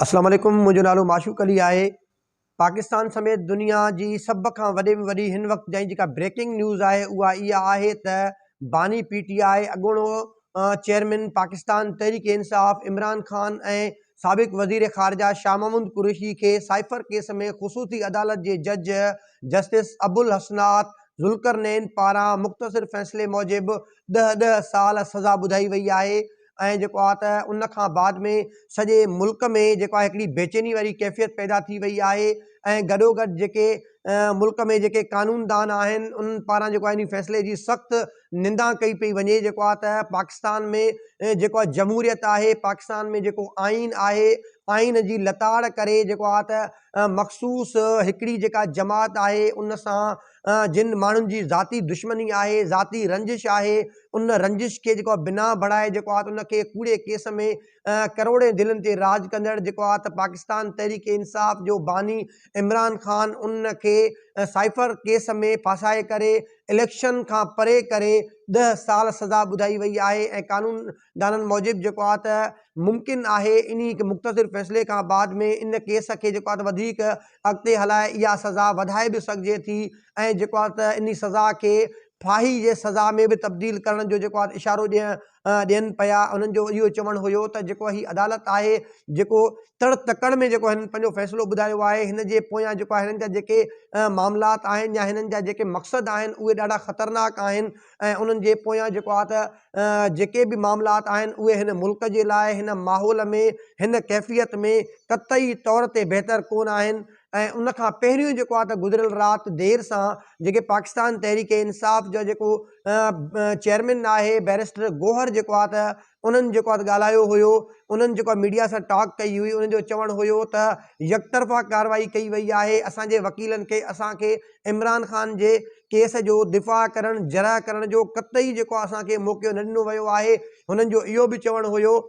اسلام عليڪم منهنجو نالو معشوق علي آهي پاڪستان سميت دنيا جي سڀ کان وڏي ۾ وڏي هن وقت جائين جيڪا بريڪنگ نيوز آهي اها اها آهي ته باني پي ٽي آء اڳوڻو چيئرمين پاڪستان تحريڪ انصاف عمران خان ۽ سابق وزير خارجه شاهه محمود قريشي کي سائفر ڪيس ۾ خصوصي عدالت جي جج جسٽس ابوالحسنات ذوالقرنين پاران مختصر فيصلي موجب ڏهه ڏهه سال سزا ٻڌائي وئي آهي ۽ جيڪو آهي ته ان کان بعد ۾ سڄي ملڪ ۾ جيڪو آهي هڪڙي بيچيني واري ڪيفيت پيدا ٿي وئي آهي ۽ گڏوگڏ جيڪي ملڪ ۾ جيڪي قانون دان آهن انهن پاران جيڪو آهي ان فيصلي جي سخت نندا ڪئي پئي وڃي جيڪو آهي ته پاڪستان ۾ جيڪو آهي جمهوريت آهي پاڪستان ۾ جيڪو آئين آهي آئين جي لتاڙ ڪري جيڪو آهي ته مخصوص هڪڙي جيڪا جماعت آهي ان سان جن ماڻهن جي ذاتي دشمني آهي ذاتي رنجش آهي ان رنجش کي جيڪو آهي بنا بڻائي جيڪو آهي ان کي ڪوڙي ڪيس ۾ ڪروڙين دلين تي راڄ ڪندڙ جيڪو آهي ته پاڪستان تحريڪ انصاف جو باني عمران خان ان کي سائفر ڪيس ۾ ڦاسائي ڪري اليڪشن کان پري ڪري ڏهه سال سزا ٻڌائي وئي آهي ۽ قانون دانن موجب جيڪو آهي ته ممڪن آهي انهي هڪ مختصر فيصلي کان بعد ۾ ان ڪيس کي جيڪو آهي ته وڌيڪ اڳتي هلائي اها سزا وڌائي به سگهجي ٿي ۽ جيڪو آهي ته انهي سزا کي ڦاهي جي سزا ۾ به تبديل ڪرڻ جو جيڪو آهي اشارو ڏين پيا. انهن جو اهو چوڻ هيو ته جيڪو هي عدالت آهي جيڪو تڙ تڪڙ ۾ جيڪو هنن پنهنجو فيصلو ٻڌايو آهي هن جي پويان جيڪو آهي هنن جا جيڪي معاملات آهن يا هنن جا جيڪي مقصد آهن اهي ڏاڍا خطرناڪ آهن ۽ انهن جي پويان جيڪو آهي ته جيڪي به معاملات آهن اهي هن ملڪ جي لاء هن ماحول ۾ هن ڪيفيت ۾ قطعي طور تي بهتر ڪونه آهن ۽ ان کان پهريون جيڪو آهي ته گذريل رات دير سان جيڪي پاڪستان تحريڪ انصاف جو جيڪو چيئرمين آهي بئريسٽر گوهر جيڪو آهي ته انهن جيڪو آهي ته ڳالهايو هيو انهن جيڪو آهي ميڊيا سان ٽاڪ ڪئي هئي انهن جو چوڻ هيو ته يڪطرفا ڪارروائي ڪئي وئي آهي اسان جي وڪيلن کي اسان کي عمران خان جي ڪيس جو دفاع ڪرڻ جرح ڪرڻ جو قطعي جيڪو آهي اسان کي موقعو نه ڏنو ويو آهي هنن جو اهو به چوڻ هيو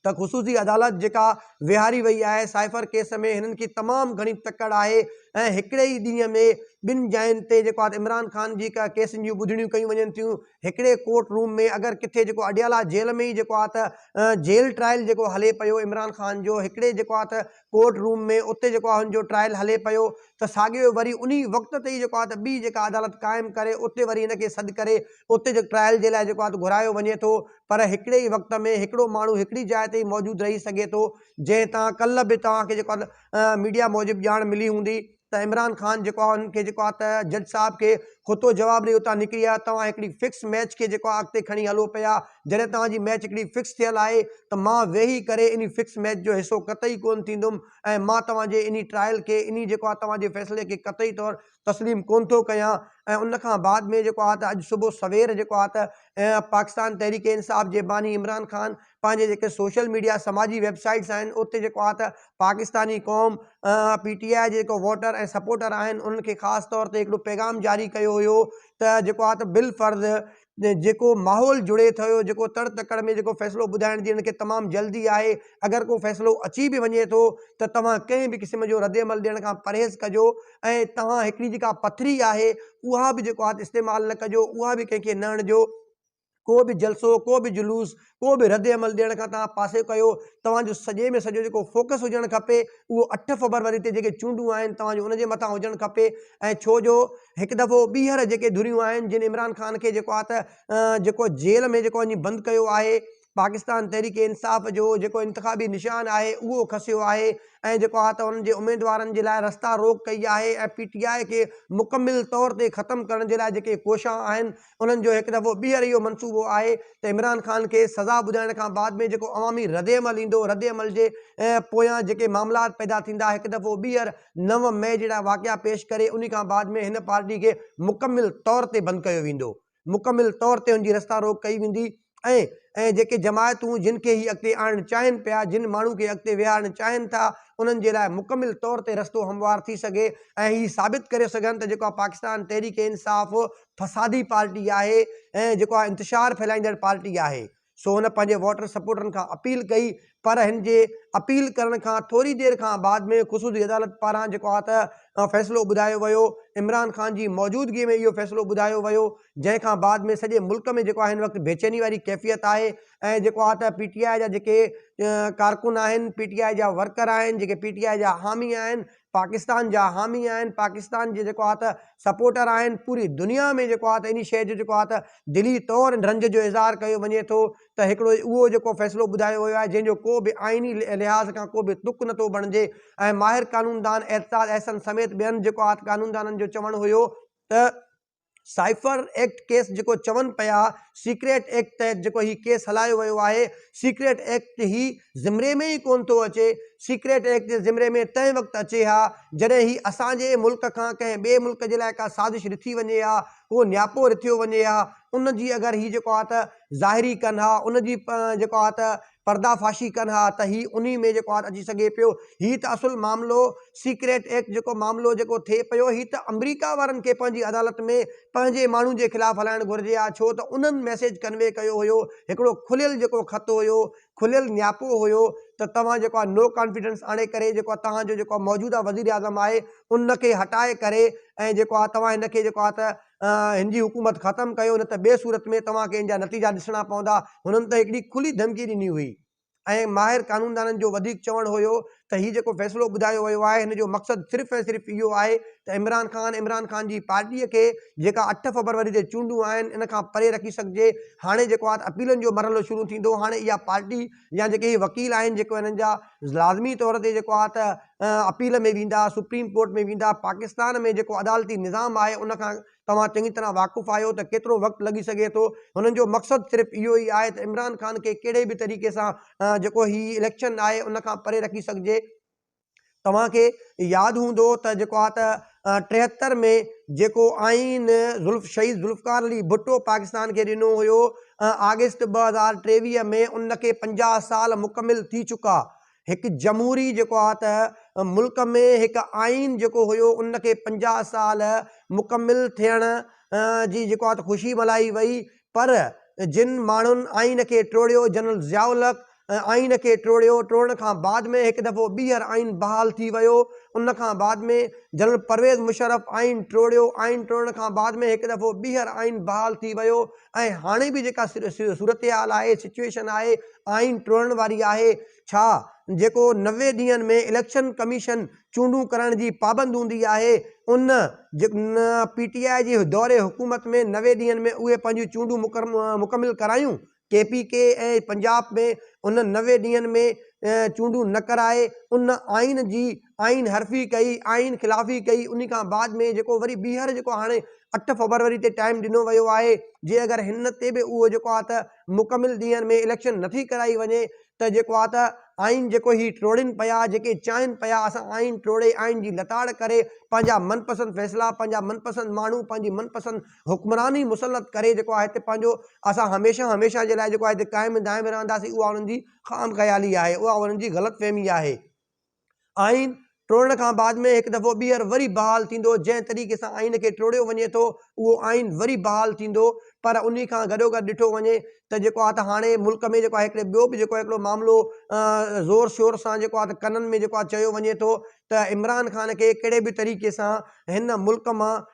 ته خصوصي عدالت جيڪا ويهاري وئي آهي سائفر ڪيس ۾ هنن کي تمام گهڻي تڪڙ آهي ۽ هڪڙي ئي ڏينهن ۾ ٻن جاين تي جيڪو آهي عمران خان جي ڪيسن جون ٻڌڻيون ڪيون وڃن ٿيون هڪڙي ڪورٽ روم ۾ اگر ڪٿي جيڪو اڊيالا جيل ۾ ئي جيڪو آهي ته جيل ٽرائل جيڪو هلي پيو عمران خان جو هڪڙي جيڪو آهي ته ڪورٽ روم ۾ اتي جيڪو آهي هن جو ٽرائل هلي پيو ته ساڳيو وري انهي وقت تي ئي جيڪو آهي ته ٻي جيڪا عدالت قائم ڪري اتي وري هن کي سڏ ڪري اتي جيڪو ٽرائل جي لاء جيڪو آهي ته گهرايو وڃي ٿو پر هڪڙي ئي وقت ۾ هڪڙو ماڻهو هڪڙي جاء تي ئي موجود رهي سگهي ٿو جنهن تان ڪلهه به توهان کي جيڪو آهي ميڊيا موجب ڄاڻ ملي هوندي ته عمران خان جيڪو آهي انهن کي جيڪو آهي ته جج صاحب کي کتو جواب ڏئي اتان نڪري آيا توهان هڪڙي فڪس ميچ کي جيڪو آهي اڳتي کڻي هلو پيا جڏهن توهان جي ميچ هڪڙي فڪس ٿيل آهي ته مان ويهي ڪري انهي فڪس ميچ جو حصو قطعي ڪونه ٿيندم ۽ مان توهان جي انهي ٽرائل کي انهي جيڪو آهي توهان جي فيصلي کي قطعي طور تسليم ڪونه ٿو ڪيان ۽ ان کان بعد ۾ جيڪو آهي ته اڄ صبح سوير جيڪو آهي ته پاڪستان تحريڪ انصاف جي باني عمران خان پنهنجي جيڪي سوشل ميڊيا سماجي ويب سائيٽس آهن اتي جيڪو آهي ته پاڪستاني قوم پي ٽي آء جي جيڪو ووٽر ۽ سپورٽر آهن انهن کي خاص طور تي هڪڙو پيغام جاري ڪيو هيو ته جيڪو آهي ته بالفرض جيڪو ماحول جڙي ٿيو جيڪو تڙ تڪڙ ۾ جيڪو فيصلو ٻڌائڻ جي هن کي تمام جلدي آهي اگر ڪو فيصلو اچي به وڃي ٿو ته توهان ڪنهن به قسم جو رد عمل ڏيڻ کان پرهيز ڪجو ۽ توهان هڪڙي جيڪا پٿري آهي اها به جيڪو آهي استعمال نه ڪجو اها به ڪنهن کي نه هڻجو ڪو به جلسو ڪو به جلوس ڪو به رد عمل ڏيڻ کان توهان پاسي ڪيو، توهان جو سڄي ۾ سڄو جيڪو فوڪس هجڻ کپي اهو اٺ فبروري تي جيڪي چونڊون آهن توهان جو ان جي مٿان هجڻ کپي ۽ ڇو جو هڪ دفعو ٻيهر جيڪي ڌريون آهن جن عمران خان کي جيڪو آهي ته جيڪو جيل ۾ جيڪو وڃي بند ڪيو آهي پاڪستان تحريڪ انصاف جو جيڪو انتخابي نشان آهي اهو کسيو آهي ۽ جيڪو آهي ته انهن جي اميدوارن جي لاء رستا روڪ ڪئي آهي ۽ پي ٽي آء کي مڪمل طور تي ختم ڪرڻ جي لاء جيڪي ڪوشان آهن انهن جو هڪ دفعو ٻيهر اهو منصوبو آهي ته عمران خان کي سزا ٻڌائڻ کان بعد ۾ جيڪو عوامي ردعمل ايندو ردعمل جي پويان جيڪي معاملات پيدا ٿيندا هڪ دفعو ٻيهر 9 مئي جهڙا واقعا پيش ڪري انهي کان بعد ۾ هن پارٽي کي مڪمل طور تي بند ڪيو ويندو مڪمل طور تي ان جي رستا روڪ ڪئي ويندي ۽ ۽ جيڪي جماعتون جن کي هي اڳتي آڻڻ چاهين پيا، جن ماڻهو کي اڳتي ويهارڻ چاهين ٿا، انهن جي لاء مڪمل طور تي رستو هموار ٿي سگهي ۽ هي ثابت ڪري سگهن ته جيڪا پاڪستان تحريڪ انصاف فسادي پارٽي آهي ۽ جيڪا انتشار ڦهلائيندڙ پارٽي آهي. سو هن پنهنجي ووٽر سپورٽرن کان اپيل ڪئي. پر هن جي اپيل ڪرڻ کان ٿوري دير کان بعد ۾ خصوصي عدالت پاران جيڪو آهي ته فيصلو ٻڌايو ويو عمران خان جي موجودگي ۾ اهو فيصلو ٻڌايو ويو جنهن کان بعد ۾ سڄي ملڪ ۾ جيڪو آهي هن وقت بيچيني واري ڪيفيت آهي ۽ جيڪو آهي ته پي ٽي آء جا جيڪي ڪارڪن آهن پي ٽي آء جا ورڪر آهن جيڪي پي ٽي آء جا حامي آهن پاڪستان جا حامي آهن پاڪستان جي جيڪو آهي ته سپورٽر آهن پوري دنيا ۾ جيڪو آهي ته انهي شيء جو جيڪو آهي ته دلي طور رنج جو اظهار ڪيو وڃي ٿو ته هڪڙو اهو جيڪو فيصلو ٻڌايو ويو آهي جنهن جو ڪو به آئيني لحاظ کان ڪو به تڪ نٿو بڻجي ۽ ماهر قانوندان اعتزاز احسن سميت ٻين جيڪو آهي ته قانوندانن جو چوڻ هيو ته سائفر ايڪٽ ڪيس جيڪو چون پيا سيڪريٽ ايڪٽ تحت جيڪو هي ڪيس هلايو ويو آهي سيڪريٽ ايڪٽ هي زمري ۾ ئي ڪون ٿو اچي سيڪريٽ ايڪٽ جي زمري ۾ تنهن وقت اچي ها جڏهن هي اسان جي ملڪ کان ڪنهن ٻئي ملڪ جي لاء ڪا سازش رٿي وڃي ها ڪو نياپو رٿيو وڃي ها ان جي اگر هي جيڪو آهي ته ظاهري ڪن ها ان جي جيڪو آهي ته پرده فاشي ڪن ها ته هي انهي ۾ جيڪو آهي اچي سگهي پيو. هي ته اصل معاملو سيڪريٽ ايڪٽ جيڪو معاملو جيڪو ٿئي پيو هي ته آمريڪا وارن کي پنهنجي عدالت ۾ پنهنجي ماڻهن جي خلاف هلائڻ گهرجي ها ڇو ته انهن ميسيج ڪنوي ڪيو هيو هڪڙو کليل جيڪو خط هيو کليل نياپو هيو ته توهان جيڪو آهي نو ڪانفيڊنس آڻي ڪري جيڪو آهي توهان جو جيڪو موجوده وزيراعظم آهي ان کي هٽائي ڪري ۽ جيڪو آهي توهان هن کي جيڪو آهي ته هن جي حڪومت ختم ڪيو نه ته ٻي صورت ۾ توهان کي ان جا نتيجا ڏسڻا پوندا. هنن ته هڪڙي کلي ڌمڪي ڏني هئي ۽ ماهر قانوندانن جو وڌيڪ چوڻ هيو ته هي جيڪو فيصلو ٻڌايو ويو آهي هن جو مقصد صرف ۽ صرف اهو آهي ته عمران خان عمران خان جي پارٽي کي جيڪا اٺ فبروري تي چونڊون آهن ان کان پري رکي سگهجي هاڻي جيڪو آهي ته اپيلن جو مرحلو شروع ٿيندو هاڻي اها پارٽي يا جيڪي هي وڪيل آهن جيڪو هنن جا لازمي طور تي جيڪو آهي ته اپيل ۾ ويندا، سپريم ڪورٽ ۾ ويندا، پاڪستان ۾ جيڪو عدالتي نظام آهي ان کان توهان چڱي طرح واقف آهيو ته ڪيترو وقت لڳي سگهي ٿو، هنن جو مقصد صرف اهو ئي آهي ته عمران خان کي ڪهڙي به طريقي سان جيڪو هي اليڪشن آهي ان کان پري رکي سگهجي. توهان کي ياد هوندو ته جيڪو آهي ته 73 ۾ جيڪو آئين ذوالف شهيد ذوالفقار علي ڀٽو پاڪستان کي ڏنو هيو آگسٽ 2023 ۾ ان کي 50 سال مڪمل ٿي چڪا هڪ جمهوري جيڪو آ ته ملڪ ۾ هڪ آئين جيڪو هيو ان کي 50 سال مڪمل ٿيڻ جي جيڪو آ ته خوشي ملهائي وئي پر جن ماڻهن آئين کي ٽوڙيو جنرل ضياء الحق آئين کي ٽوڙيو ٽوڙڻ کان بعد ۾ هڪ دفعو ٻيهر آئين بحال ٿي ويو ان کان بعد ۾ جنرل پرويز مشرف آئين ٽوڙيو آئين ٽوڙڻ کان بعد ۾ هڪ دفعو ٻيهر آئين بحال ٿي ويو ۽ هاڻي به جيڪا صورتحال آهي سچويشن آهي آئين ٽوڙڻ واري آهي ڇا جيڪو 90 ڏينهن ۾ اليڪشن ڪميشن چونڊون ڪرائڻ جي پابند هوندي آهي ان پي ٽي آء جي دور حڪومت ۾ 90 ڏينهن ۾ اهي پنهنجون چونڊون مڪمل ڪرايون ڪي پي ڪي ۽ پنجاب ۾ ان 90 ڏينهن ۾ چونڊون نه ڪرائي ان آئين جي آئين حرفي ڪئي آئين خلافي ڪئي انهي کان بعد ۾ جيڪو وري ٻيهر جيڪو هاڻي اٺ فبروري تي ٽائيم ڏنو ويو آهي جي اگر هن تي به اهو جيڪو آهي ته مڪمل ڏينهن ۾ اليڪشن نٿي ڪرائي وڃي ته جيڪو آهي ته آئين جيڪو هي ٽوڙين پيا جيڪي چاهين پيا اسان آئين ٽوڙي آئين جي لتاڙ ڪري پنهنجا من پسند فيصلا پنهنجا من پسند ماڻهو پنهنجي من پسند حڪمراني مسلط ڪري جيڪو آهي هتي پنهنجو اسان هميشه هميشه جي لاء جيڪو آهي هتي قائم دائم رهنداسين اها انهن جي خام خيالي آهي اها انهن جي غلط فهمي آهي. آئين ٽوڙڻ کان بعد ۾ هڪ دفعو ٻيهر وري بحال ٿيندو، جنهن طريقي سان آئين کي ٽوڙيو وڃي ٿو اهو آئين وري بحال ٿيندو پر انهي کان گڏوگڏ ڏٺو وڃي ته جيڪو آهي ته هاڻي ملڪ ۾ جيڪو آهي هڪڙي ٻيو به جيڪو هڪڙو معاملو زور شور سان جيڪو آهي ته ڪنن ۾ جيڪو آهي چيو وڃي ٿو ته عمران خان کي ڪهڙي به طريقي سان هن ملڪ مان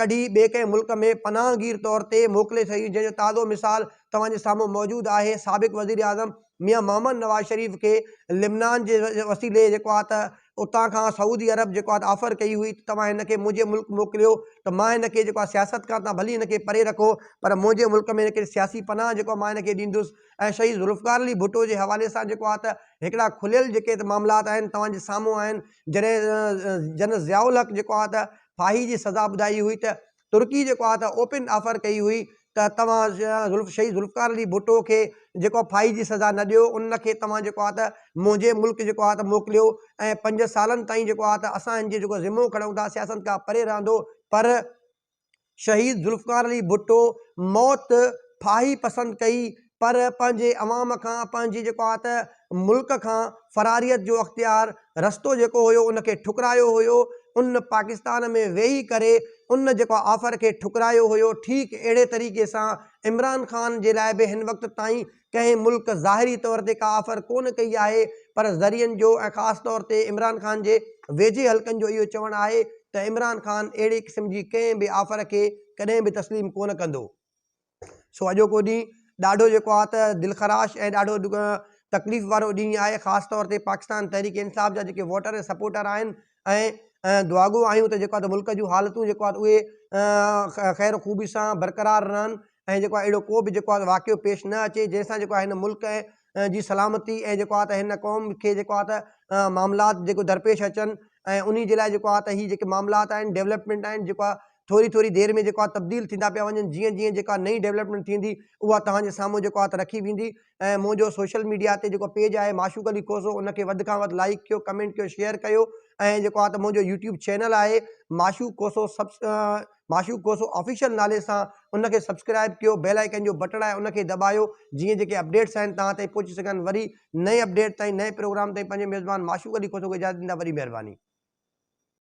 ڪڍي ٻئي ڪنهن ملڪ ۾ پناهگير طور تي موڪلي سگهي جنهن جو تازو مثال توهان جي سامهون موجود آهي سابق وزيراعظم ميان محمد نواز شريف کي لبنان جي وسيلي جيڪو آهي ته اتان کان سعودي عرب جيڪو آهي ته آفر ڪئي هئي ته توهان هن کي منهنجي ملڪ موڪليو ته مان هن کي جيڪو آهي سياست کان توهان ڀلي هن کي پري رکو پر منهنجي ملڪ ۾ هن کي سياسي پناهه جيڪو آهي مان هن کي ڏيندس ۽ شهيد ذوالفقار علي ڀٽو جي حوالي سان جيڪو آهي ته هڪڙا کليل جيڪي معاملات آهن توهان جي سامهون آهن جڏهن جنرل ضياء الحق جيڪو آهي ته ڦاهي جي سزا ٻڌائي هئي ته ترڪي جيڪو آهي ته اوپن آفر ڪئي هئي ته توهان ذوالف شهيد ذوالفقار علي ڀٽو کي جيڪو آهي ڦاهي جي سزا نه ڏيو ان کي توهان جيڪو آهي ته منهنجي ملڪ جيڪو آهي ته موڪليو ۽ پنج سالن تائين جيڪو آهي ته اسان هن جي جيڪو ذمو کڻون ٿا سياست کان پري رهندو پر شهيد ذوالفقار علي ڀٽو موت ڦاهي پسند ڪئي پر پنهنجي عوام کان پنهنجي جيڪو آهي ته ملڪ کان فراريت جو اختيار رستو جيڪو هيو ان کي ٺڪرايو هيو ان پاڪستان ۾ ويهي ڪري ان جيڪو آفر کي ٺڪرايو هيو ٺيڪ اهڙي طريقي سان عمران خان جي لاء به هن وقت تائين ڪنهن ملڪ ظاهري طور تي ڪا آفر ڪونه ڪئي آهي پر ذريعن جو ۽ خاص طور تي عمران خان جي ويجهي حلقن جو اهو چوڻ آهي ته عمران خان اهڙي قسم جي ڪنهن به آفر کي ڪڏهن به تسليم ڪونه ڪندو. سو اڄوڪو ڏينهن ڏاڍو جيڪو آهي ته دلخراش ۽ ڏاڍو تڪليف وارو ڏينهن آهي خاص طور تي پاڪستان تحريڪ انصاف جا جيڪي ووٽر ۽ سپورٽر آهن ۽ دعاگو آهيون ته جيڪو آهي ته ملڪ جون حالتون جيڪو آهي اهي خير خوبي سان برقرار رهن ۽ جيڪو آهي اهڙو ڪو به جيڪو آهي واقعو پيش نه اچي جنهن سان جيڪو آهي هن ملڪ جي سلامتي ۽ جيڪو آهي ته هن قوم کي جيڪو آهي ته معاملات جيڪو درپيش اچن ۽ انهي جي لاء جيڪو آهي ته هي جيڪي معاملات آهن ڊولپمينٽ آهن جيڪو آهي ٿوري ٿوري دير ۾ جيڪو آهي تبديل ٿيندا پيا وڃن جيئن جيئن جيڪا نئين ڊولپمينٽ ٿيندي اها توهان جي سامهون جيڪو آهي ته رکي ويندي ۽ منهنجو سوشل ميڊيا تي جيڪو پيج آهي معشوق علي کوسو ان کي وڌ کان وڌ لائيڪ ڪيو ڪمينٽ ڪيو شيئر ڪيو ۽ جيڪو آهي ته منهنجو يوٽيوب چينل آهي معشوق کوسو سب معشوق کوسو آفيشل نالي سان ان کي سبسڪرائب ڪيو بيل آئيڪن جو بٽڻ آهي ان کي دٻايو جيئن جيڪي اپڊيٽس آهن توهان تائين پهچي سگهن وري نئين اپڊيٽ تائين نئين پروگرام تائين پنهنجي ميزبان معشوق علي کوسو کي اجازت ڏيندا وڏي مهرباني.